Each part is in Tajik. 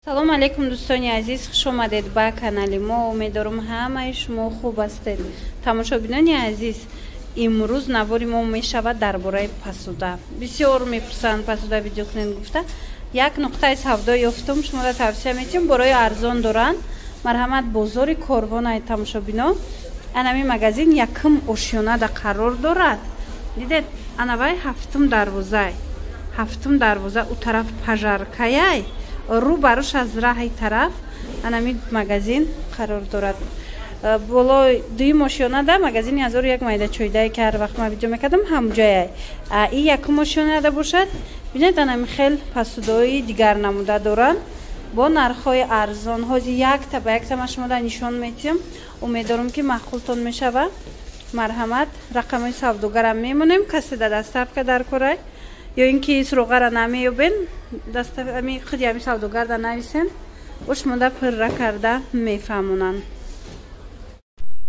Салом алейкум, дӯстони азиз, хуш омадед ба канали мо. Умедворам, ҳамаи шумо хуб ҳастед. Тамошобинони азиз, имрӯз навори мо мешавад дар бораи посуда. Бисёр мепурсанд, посуда видео кунед гуфта. Як нуқтаи савдо ёфтум, шуморо тавсия метиҳам, борои арзон доранд. Марҳамат, бозори Корвонай, тамошобино. Анами магазин якум ошёнада қарор дорад. Дидед, анавай ҳафтум дарвозай. Ҳафтум дарвоза, у тараф пожаркаяй, рӯ барош аз раҳи тараф анами магазин қарор дорад. Болои дуюм ошёнада магазини ҳазору як майда чойдае, ки ҳар вақт ман видео мекардам, ҳамҷояй. И якум ошёнада бошад. Бинед, анами хел посудаҳои дигар намуда доранд бо нархҳои арзон. Ҳози якта ба якта ман шумода нишон метиҳам. Умедворам, ки маъқултон мешавад. Марҳамат, рақамҳои савдогарам мемонем. Касе да доставка дар корай ё ин ки суроғара намеёбен, ами худи ами савдогарда нависен, бо шумода пурра карда мефаҳмонанд.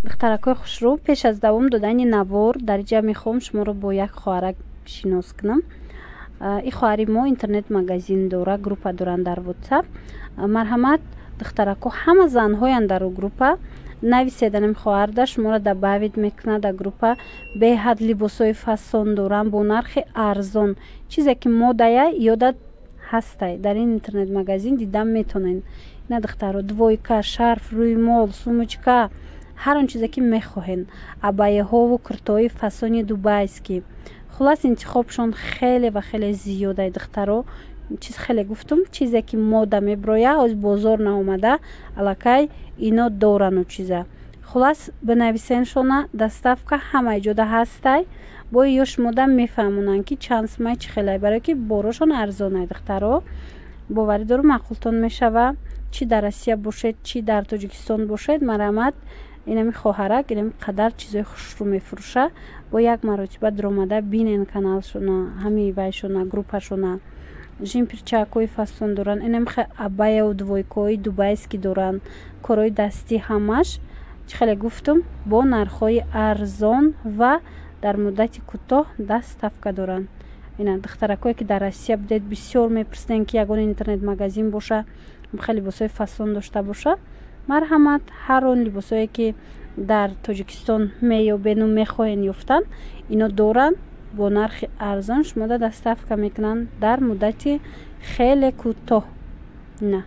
Духтаракҳои хушрӯ, пеш аз давом додани навор дар иҷа мехоҳам шуморо бо як хоҳарак шинос кунам. И хоҳари мо интернет магазин дора, группа доранд дар WhatsApp. Марҳамат, духтаракҳо, ҳама занҳоянд дар группа, нависед анам хоҳарда, шуморо добавить мекунад дар группа. Беҳад либосҳои фасон доранд бо нархи арзон. Чизе ки модая ёда ҳастай, дар ин интернет магазин дидан метонед. Ина, духтаро, двойка, шарф, рӯймол, сумочка, ҳар он чизе ки мехоҳед, абайяҳову куртоҳои фасони дубайский. Хулас, интихобшон хеле ва хеле зиёдай, духтаро. Чиз хеле гуфтум, чизе ки мода меброя, ҳоз бозор наомада, аллакай ино дорану чиза. Хулас, бинависеншона, доставка ҳамаи ҷода ҳастай. Бо ё шумода мефаҳмонанд, ки чанд сумай, чӣ хелай, барое ки борошон арзонай. Духтаро, боварӣ дорум, маъқултон мешава. Чӣ дар Россия бошед, чӣ дар Тоҷикистон бошед, марҳамат, инами хоҳарак инами қадар чизои хушрӯ мефурӯша. Бо як маротиба дуромада бинен каналшона, ҳами вайшона, группашона. Жемперчакҳои фасон доранд, инам абаяу двойкаҳои дубайский доранд, корҳои дастӣ, ҳамаш, чӣ хеле гуфтум, бо нархҳои арзон ва дар муддати кӯтоҳ доставка доранд. Ина, духтаракҳое ки дар Россия будед, бисёр мепурсидем, ки ягон интернет магазин боша, хеле либосҳои фасон дошта боша. Марҳамат, ҳар он либосҳое ки дар Тоҷикистон меёбену мехоҳен ёфтан, ино доранд бо нархи арзон, шумода доставка мекунанд дар муддати хеле кӯтоҳ. На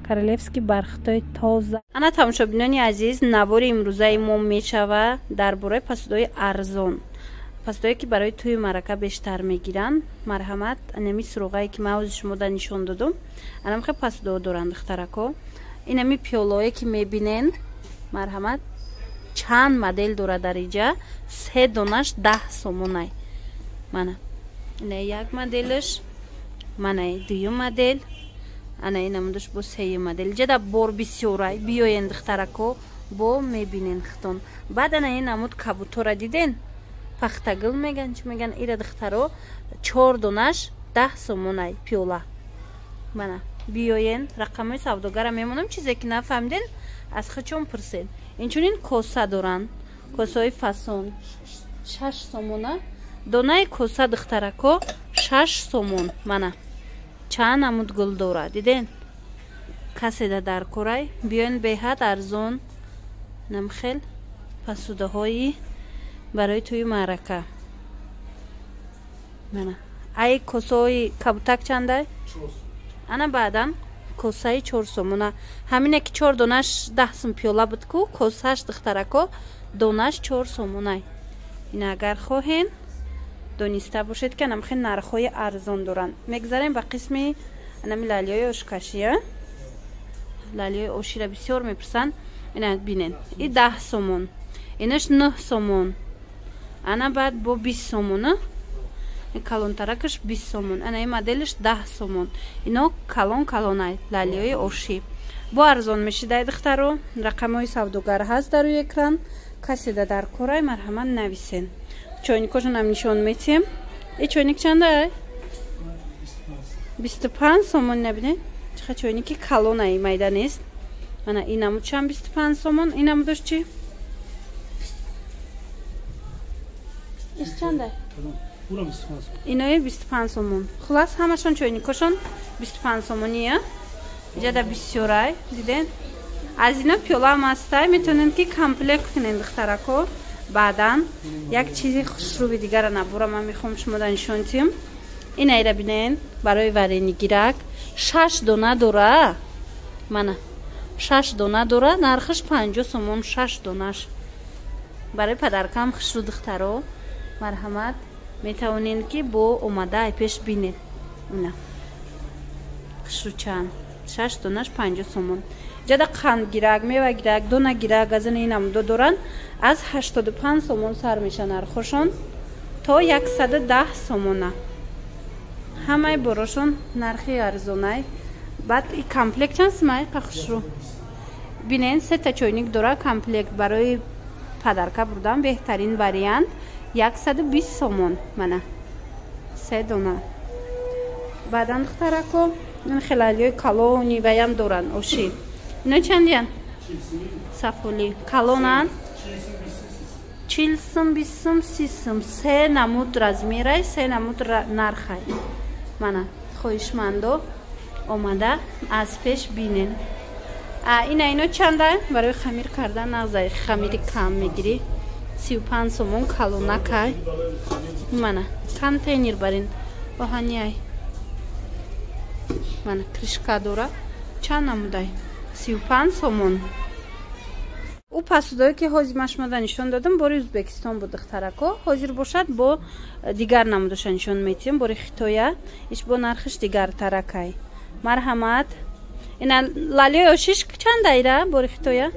королевский бархатҳои тоза. Ана, тамошобинони азиз, навори имрӯзаи мо мешава дар бораи посудаҳои арзон, посудае ки барои тӯи маърака бештар мегиранд. Марҳамат, анами суроғае ки ман ҳози шумода нишон додум, анамхе посудаҳо доранд, духтарако. Инами пиёлое ки мебинен, марҳамат, чанд модел дорад дар иҷа. Се донаш 10 сомонай. Мана, ина як моделаш, мана дуюм модел, ана инамудаш бо сеюм модел. Иҷа бор бисёрай, биёен, духтарако, бо мебинен хитон. Баъд ана ин намуд кабутора диден, пахтагул меган, чӣ меган ира, духтаро, чор донаш 10 сомонай пиёла. Мана, биёен, рақамҳои савдогара мемонам, чизе ки нафаҳмиден, аз хичон пурсед. Инчунин коса доранд, косаҳои фасон, 6 сомона донаи коса, духтарако, 6 сомон. Мана, чанд намуд гул дорад, диден? Каседа дар корай, биёен, беҳад арзон. Намхел посудаҳои барои тӯи маърака. Мана, ай косаҳои кабутак чандай? Ана, баъдан косаи 4 сомона. Ҳамине ки чор донаш 10 сум пиёла буд ку, косааш, духтарако, донаш 4 сомонай. Ина, агар хоҳен, дониста бошед, ки анамхел нархҳои арзон доранд. Мегзарем ба қисми анами лалиҳои ошкашия. Лалиҳои ошира бисёр мепурсанд. Ина бинен, и 10 сомон, инаш 9 сомон, ана баъд бо 20 сомона, калонтаракаш 20 сомон, ана ин моделаш 10 сомон. Ино калон калонай лалиҳои ошӣ бо арзон мешидай. Духтаро, рақамҳои савдогар ҳаст дар рӯи экран. Каседа дар корай, марҳамат, нависен. Чойникошонам нишон метиҳем. И чойник чандай? 25 сомон. Набинед, чиха чойники калонай, майда нест. Ана инамуд чанд? 25 сомон. Инамудаш чи? Иш чандай? Инои 25 сомон. Хулас, ҳамашон чойникошон 25 сомония. Иҷада бисёрай, диден? Аз ино пиёлаам ҳастай, метавонед ки комплект кунед, духтарако. Баъдан як чизи хушрӯби дигара набора ман мехоҳам шумода нишон диҳам. Инайра бинен, барои варенигирак 6 дона дора. Мана 6 дона дора, нархаш 50 сомон, 6 донаш. Барои падаркам хушрӯ, духтаро, марҳамат, метавонед ки бо омада ай пеш бинед. Ина хушрӯчанд, 6 донаш 50 сомон. Ҷада қандгирак, мевагирак, донагирак аз ин намудо доранд. Аз 85 сомон сар меша нархошон то 110 сомона. Ҳамаи борошон нархи арзонай. Баъд и комплект чанд сумай, пахшрӯ? Бинен, сета чойник дора комплект, барои падарка бурдан беҳтарин вариант, 120 сомон. Мана се дона. Баъдан, духтарако, ин хелалиҳои калони ваям доранд, оши. Ино чандиян? Сафоли калонанд, 40 сум, 20 сум, 30 сум. Се намуд размерай, се намуд нархай. Мана, хоҳишмандо омада аз пеш бинен. Ина ино чанда? Барои хамир кардан нағзай, хамири кам мегирӣ, 35 сомон, калонакай. Мана контейнер барин оҳаниай, мана крышка дора. Чанд намудай? 35 сомон. Ӯ посудое ки ҳозир ман шумода нишон додам, бори Ӯзбекистон буд, духтарако. Ҳозир бошад, бо дигар намудоша нишон метиҳем, бори Хитоя. Иш бо нархиш дигартаракай. Марҳамат, ина лалиои ошиш чанда ира, бори Хитоя?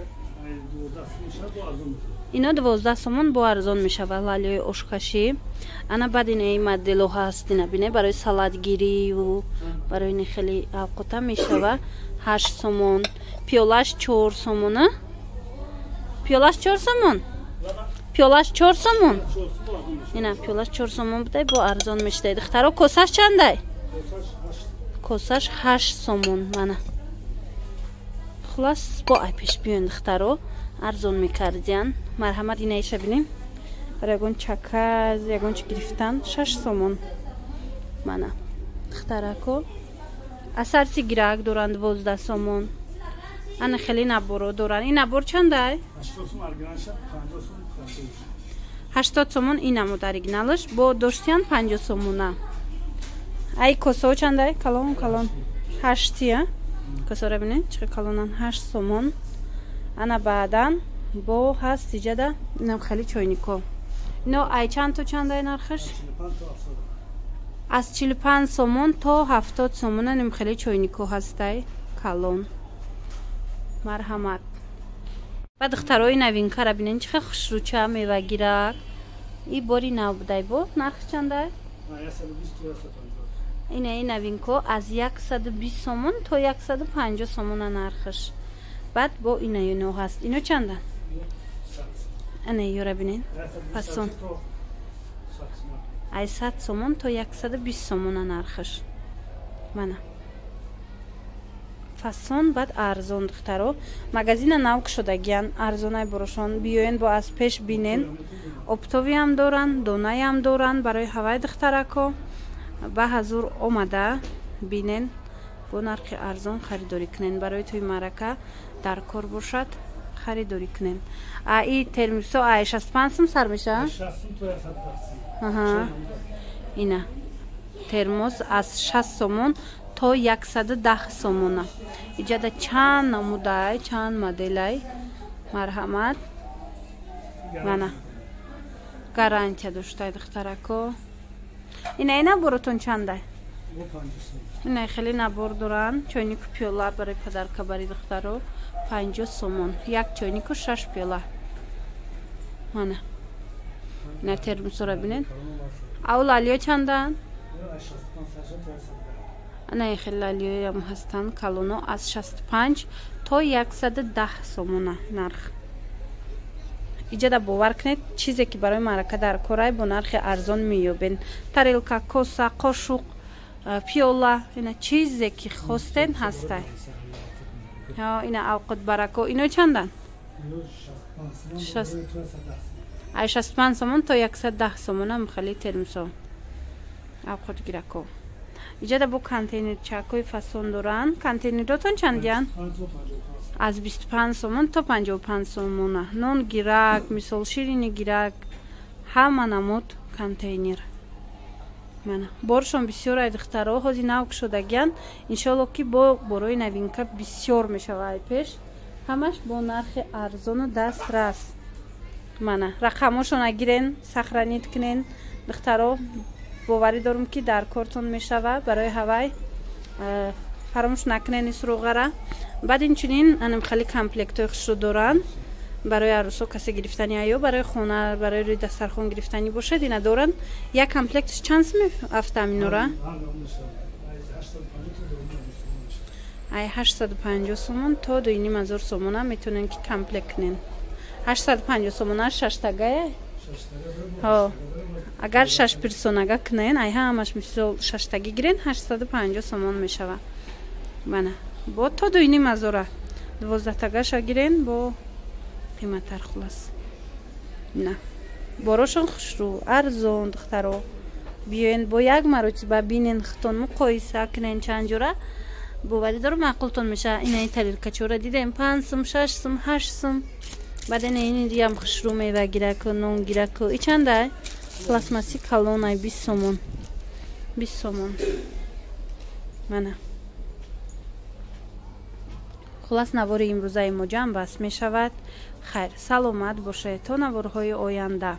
Ино 12 сомон, бо арзон мешавад лалиои ошкашӣ. Ана баъд инаи модело ҳаст, ина бине, барои салатгирию барои ини хеле авқота мешава, 8 сомон. Пиёлаш 4 сомона, пиёлаш 4 сомон, пиёлаш 4 сомон. Ина пиёлаш 4 сомон будай, бо арзон мешудай, духтаро. Косаш чандай? Косаш 8 сомон. Мана, хулас, бо ай пеш биёен, духтаро, арзон мекардиян. Марҳамат, инаиша бинем, барои ягон чака, ягон чи гирифтан, 6 сомон. Мана, духтарако, асарси гирак доранд, 12 сомон. Ана хеле наборо доранд. Ин набор чандай? 80 сомон ин намуд оригиналаш, бо доштиян 50 сомона. Ай косо чандай? Калон калон, ҳаштия. Косора бинед, чӣ калонан, 8 сомон. Ана баъдан бо ҳаст иҷада инам хеле чойнико. Ино ай чанд то чандай нархаш? Аз 45 сомон то 70 сомона ним хеле чойнико ҳастай, калон. Марҳамат. Ба духтарои, новинкара бинен, чӣ хел хушрӯча, мевагирак. И бори нав будай, бо нарх чандай? Ина и новинко аз 120 сомон то 150 сомона нархаш. Баъд бо ина ино ҳаст. Ино чанда? Ана ёра бинен, пасон, ай 100 сомон то 120 сомона нархаш. Мана фасон, баъд арзон, духтаро. Магазина нав кушодагиян, арзонай борошон. Биёен, бо аз пеш бинен. Оптовиам доранд, донаям доранд барои ҳавай. Духтарако, ба ҳазур омада бинен, бо нархи арзон харидорӣ кунен. Барои тӯи маърака дар кор бошад, харидорӣ кунен. А и термисо ай 65 сум сар мешавад. Ина термос аз 60 сомон то 110 сомона. Иҷада чанд намудай, чанд моделай. Марҳамат, мана гарантия доштай, духтарако. Ина ина боротон чандай? Ина хеле набор доранд, чойнику пиёла барои падарка, бари духтаро, 50 сомон, як чойнику шаш пиёла. Мана ина термосора бинед. Ау лалиё чанданд? Ана хеле лалиёям ҳастанд, калоно, аз 65 то 110 сомона нарх. Иҷада бовар кунед, чизе ки барои маърака дар корай, бо нархи арзон меёбед: тарелка, коса, қошуқ, пиёла, ина чизе ки хостен, ҳастай. Ина авқотбарако, ино чанданд? Ай 65 сомон то 110 сомона. Хеле термсо, авқотгирако. Иҷада бо контейнерчакҳои фасон доранд. Контейнеротон чандиян? Аз 25 сомон то 55 сомона. Нон гирак, мисол ширини гирак, ҳама намуд контейнер. Мана боршон бисёр ай, духтаро, ҳози нав кушодагиян. Иншоалло, ки бо борои новинка бисёр мешава ай пеш. Ҳамаш бо нархи арзону дастрас. Мана рақамошона гирен, сохранить кунен, духтаро. Боварӣ дорум, ки дар кортон мешава. Барои ҳавай фаромӯш накунен ин суроғара. Баъд инчунин анам хеле комплектҳои хушрӯ доранд барои арӯсо, касе гирифтани аё барои хона, барои рӯи дастархон гирифтанӣ бошад, ина доранд. Як комплектш чанд сум меафта аминора? Ай 850 сомон то 2500 сомона метавонен, ки комплект кунен. 850 сомона шаштагая. Ҳо, агар шаш персонага кунен, ай ҳамаш мисол шаштагӣ гирен, 850 сомон мешава. Мана бо то 2500-а 12-тагаша гирен, бо қиматтар. Хулас, на борошон хушрӯ, арзон. Духтаро, биёен, бо як маротиба бинен, худтон муқоиса кунен чанд ҷора. Боварӣ дорам, маъқултон мешава. Инаи тарелкачора дидем, 5 сум, 6 сум, 8 сум. Баъд ина иниам хушрӯ, мева гираку, нон гираку. И чандай? Пластмасси калонай, 20 сомон, 20 сомон. Мана, хулас, навори имрӯзаи мо ҷамъбаст мешавад. Хайр, саломат бошед то наворҳои оянда.